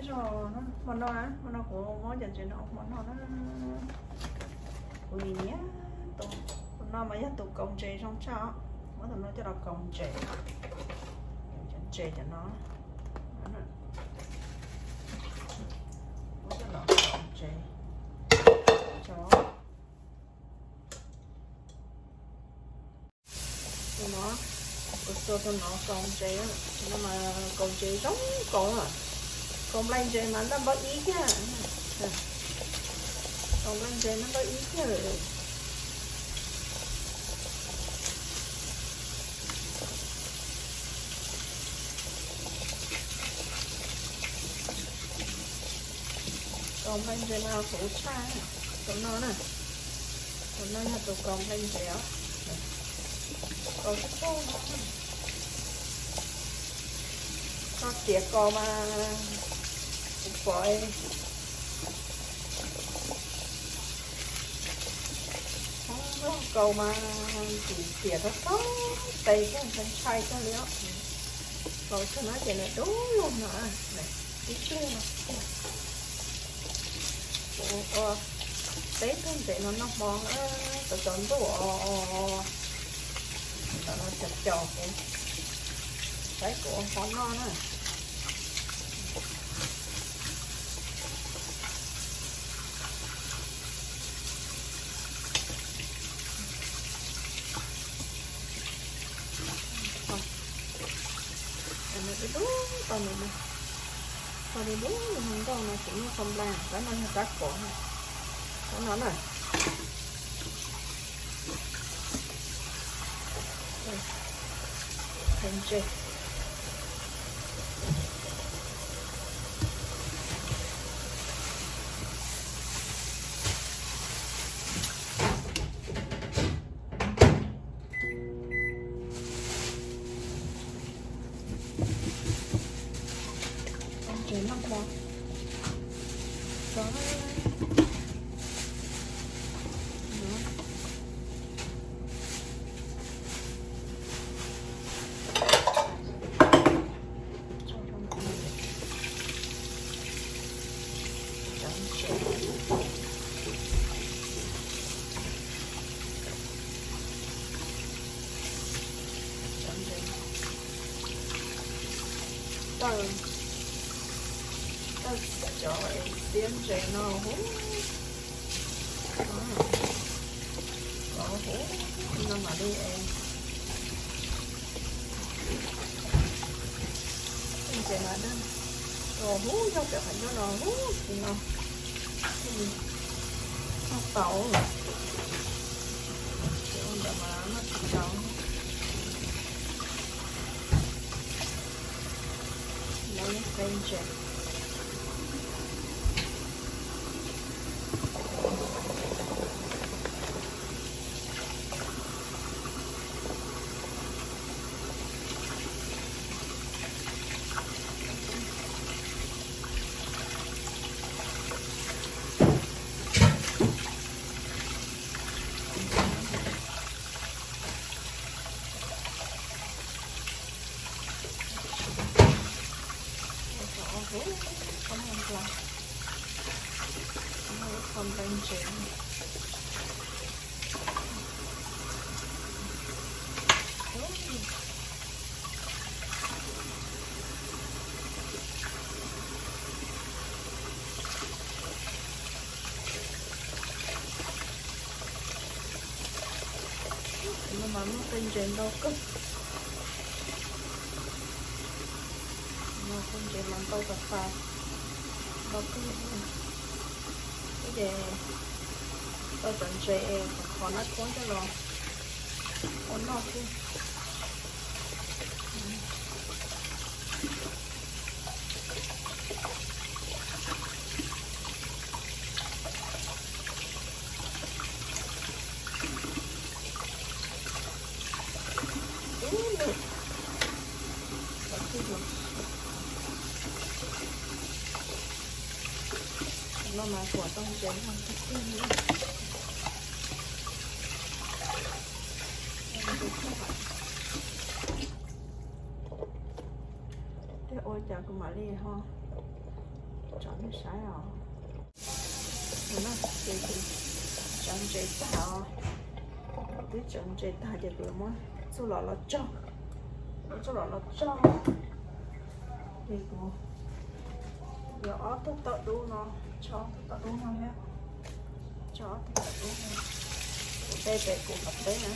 Zog, hmo no, hmo no kuv muab cov ntses no ua hmo noj na. Kuv nyiam nyiam tus, tus no mas yog tus kaus ntses zoo tshaj os. Muab tus no coj los kaus ntses, cov ntses cov no, muab coj los kaus ntses. Tus no, kuv txua tus no kaus ntses, tus no mas kaus ntses zoo kaus, kaus nplai ntses mas noj npaum ib kiag, kaus nplai ntses noj npaum ib kiag. Kaus nplai ntses mas huv tshaj, tus no na, tus no yog tus kaus nplai ntses os, kaus tib tug no. Koj riam kaus mas kuv pom hmoob nplog kaus mas tus riam tau tau tes koj ntshai kawg li os. Kaus tag no ces nws dub lug no, ib pliag no kuv ua peb tug ntses no noj hmo, tau tsaus ntuj os. Ntawm no caum caum kuv, saib kuv ua hmo noj na. Nws dub dub tau nws, tau dub dub li hmo nrauj no tsis muaj kho nplai, tab no yog rab kom, tab no na. Ntses. Ntses noj hmo. Tawj, tawj cov xiab ntses no huv, huv no mam li es. Ntses mas dawb, huv yog pem qhov ncauj no huv, tus no thiaj li noj tau, tus ntawd mas noj tsis tau. Lawv qe ntses. Ua huv, ua nplai, ua ib qho nplai ntses. Tus no mas muaj qe ntses ntau kawg. No qe ntses mas ntau tas tas, ntau kawg. Ces tau cov ntses es qhov qhov nab khuab coj los ua noj xwb. Ub, lwm, no mas kuam tau ntses no tiag tiag li. Tiag ua cas kuv mam li ho Tso nej saib os. Ces kuv tsav ntses tag os. Kuv twb tsav ntses tag ces kuv yuav muab txuj lom los tsog. Muab txuj lom los tsog. Ces kuv yuav ob tug tauj dub no, tso ob tug tauj dub no thiab. Tso ob tug tauj dub no. Kuv de pem kuv qhov teb na.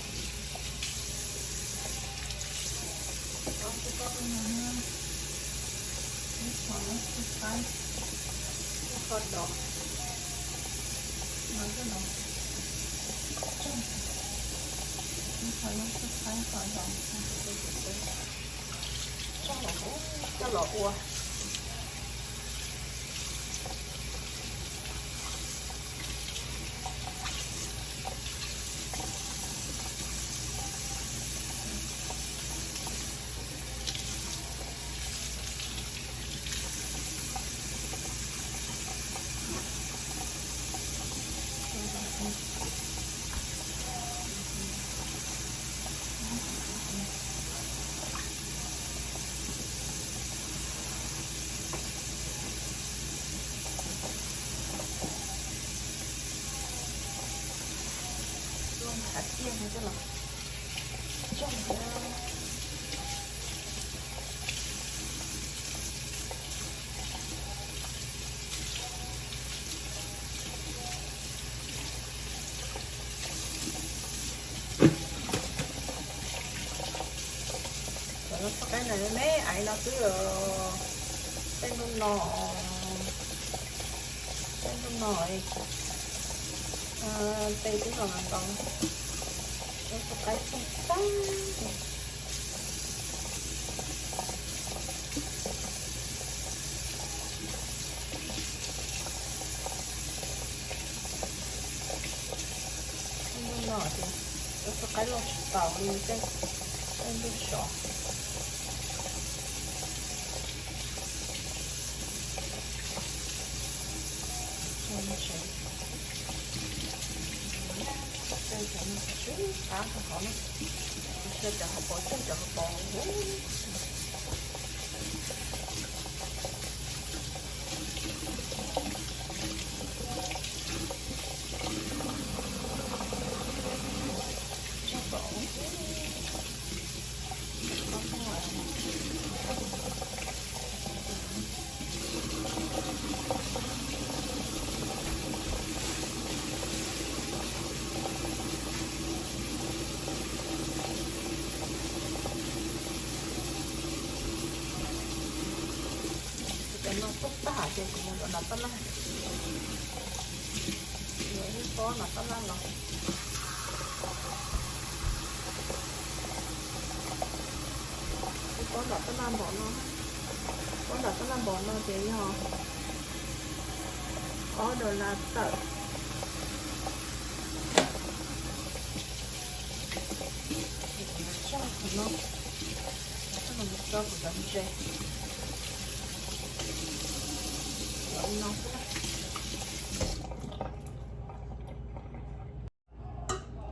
Tso ob tug tauj dub no thiab. Ib qho no txhua qaib, ib qho dos. No, ib qho no txhua qaib, ib qho dos. Coj los ua. Los thaiv tiaj no coj los tsog thiab. Cov no txhua qaib na me me aiv no twb tej ntuj no, tej ntuj no, tej twb los ntau, txhua qaib txog tag. Tej ntuj no ces txhua qaib los tsis taus li tej, tej ntuj sov. Qab hov no, cov hauv paus, cov hauv paus. Cov no tuaj tag ces kuv mus nram tab laj, yuav ib pob nram tab laj los. Ib pob nram tab laj npaum no, pob nram tab laj npaum no ces yog ob dollar tawm. Tso qhov no, tso kuv cov ntses no xwb.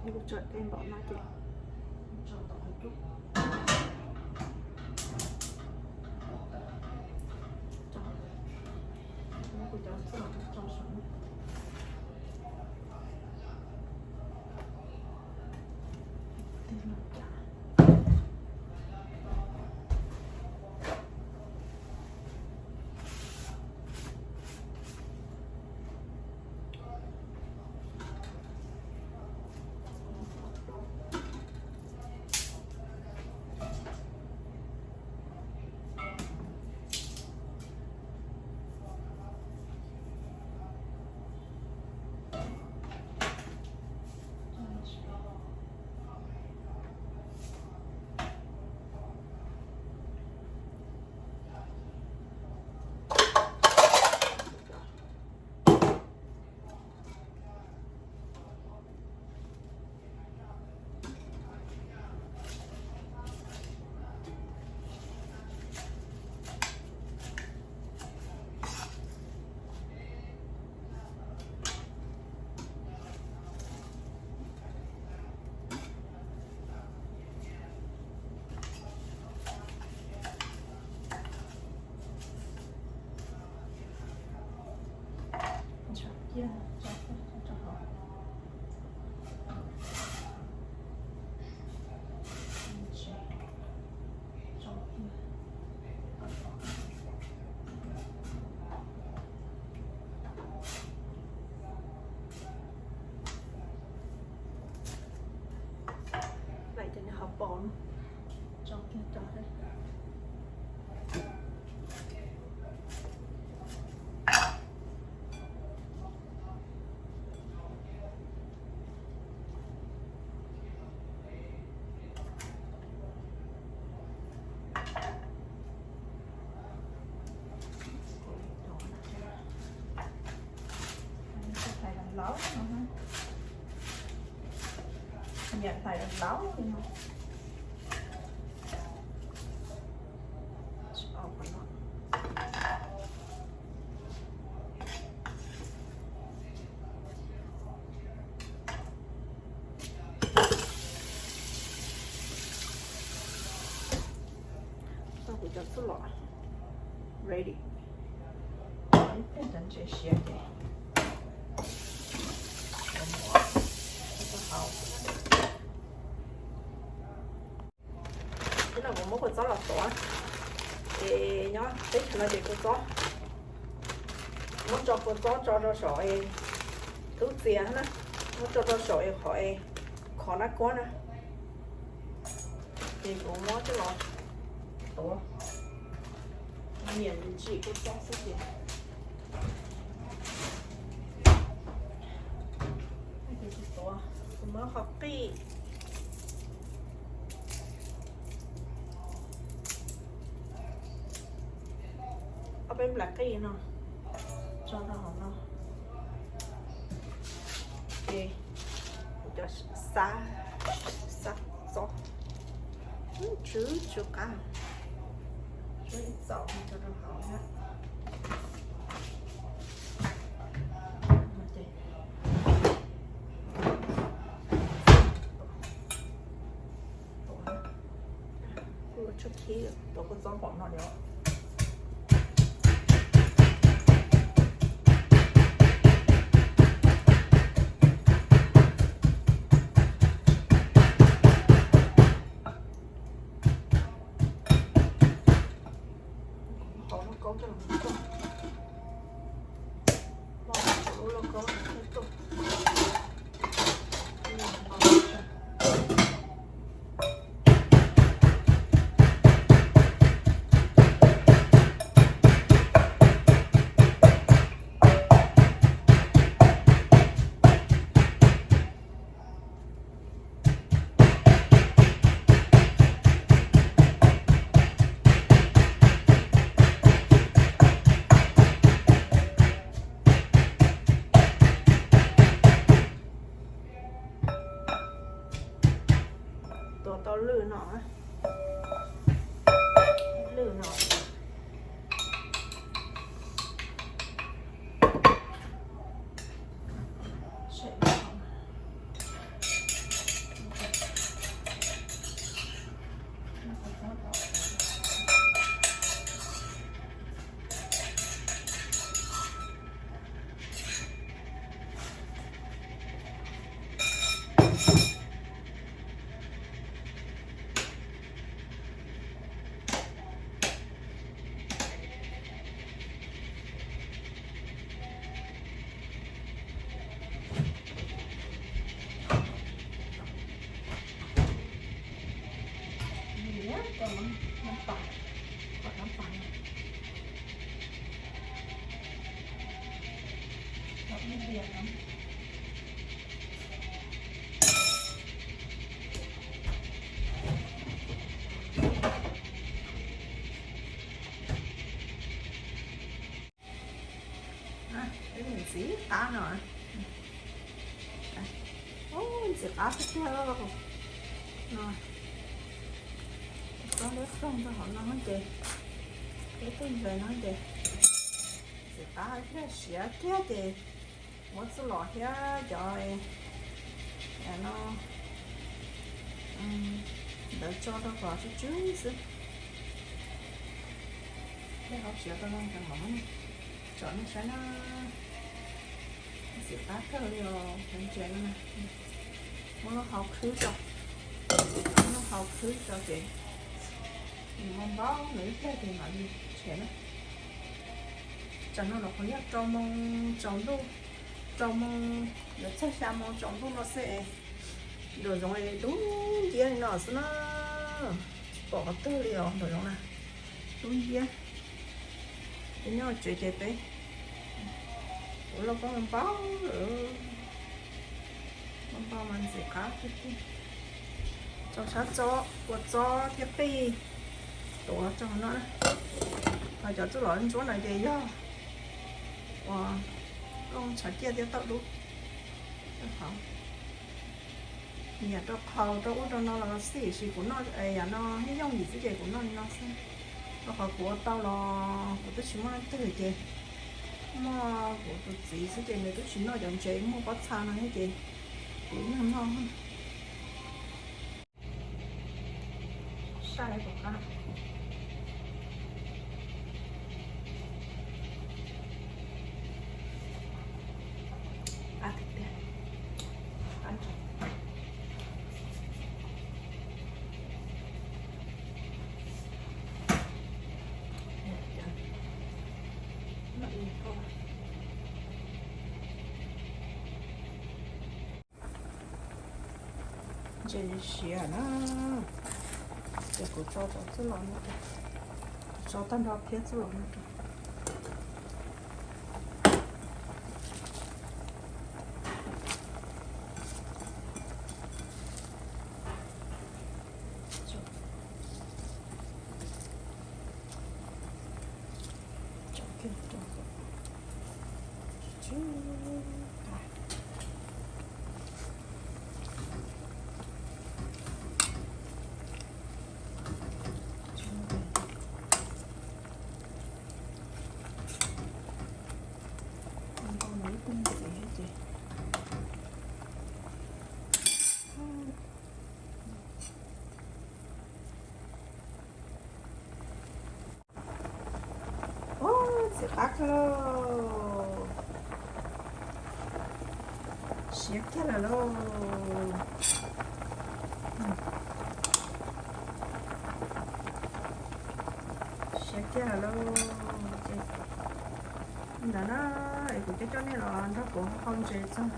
Kuv tso dej npaum no ces tso tom qhov cub. Kuv cov txuj lom tso saum no. Kiag tso, tso rau hauv. Tso kiag. Lawm cov niag hauv paus no tso kiag rau. Hlais laus laus no, nyiam hlais laus laus li no. Tau kuv cov txuj lom ready. Ib pliag cov ntses siav ces mus ua rau hauv. Ib no kuv muab kua txob los tuav, es nyob teb chaws no ces kua txob, muab tso kua txob tso rau saum es tub txias na, muab tso rau saum es qhov es khov nab kuab na, ces kuv muab coj los tuav, nyiam ntsim kua txob xwb ces. Ces kuv tuav, kuv muab qhov qij. Ob peb nplas qij no tso rau hauv no, ces kuv cov xab, xab txob, tsw tsw qab, tsw ib txaum tso rau hauv na. Tuav kua txob pom no li. Hau lauj kaub coj los tuaj. Lub lauj kaub no thiaj tuaj. Tuav tau lwj no, lwj no. Ntxim qab no. Ntxim qab tiag tiag. Txhob leb qeeg rau hauv no ces, leb tej ntses no ces ntxim qab thiab, siav kiag ces muab txuj lom thiab cov no ntawd tso rau kom tsw tsw xwb. Lej hauv siav rau no ces mam tsom nej saib na. Ntxim qab kawg li os, ntses no na. Muab lub hau khwb tso, muab lub hau khwb tso ces nws npau npau, nws ib pliag ces mam li tshem na. Tsam no los qhov yog rau moo tsaus ntuj, rau moo yuav txog xya moo tsaus ntuj no xwb es nraum zoov es dub nciab li no xwb na. Tsis pom qhov twg li os nraum zoov na, dub nciab. Peb nyob tsev ces peb ua lauj kaub npau lawm, npau mas ntxim qab tiag tiag. Rau sab txob, ua txob thiab qij tuav rau hauv no na. Ho cov txuj lom ntsuab no ces yog uas koj tshav ciaj thiab tauj dub rau hauv. Yam rau qhaus rau ub rau no los xij, tiam sis kuv noj yam no yeej yooj yim xwb ces kuv noj li no xwb. Rau qhov kuv ua tau los kuv twb tsis muaj leej twg ces muaj kuv tus txiv xwb ces nws twb tsis noj cov ntses muaj pob txha no thiab ces kuv ib leeg noj. Saib puas qab. Qab tiag tiag. Qab ntsos. Ntses siav na, ces kuv tso cov txuj lom no, kuv tso tag nrho phiab txuj lom no rau. Ub, ntxim qab kawg lauj. Siav kiag lawm lauj. Siav kiag lawm lauj. Ces li ntawd na, es kuv coj coj nej los nrog kuv hau ntses txog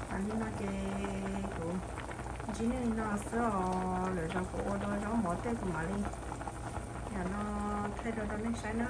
tas li no ces kuv ntsib nej li no xwb os. Lwm zaus kuv ua dua zaub mov tej kuv mam li, yam no thaij dua rau nej saib na.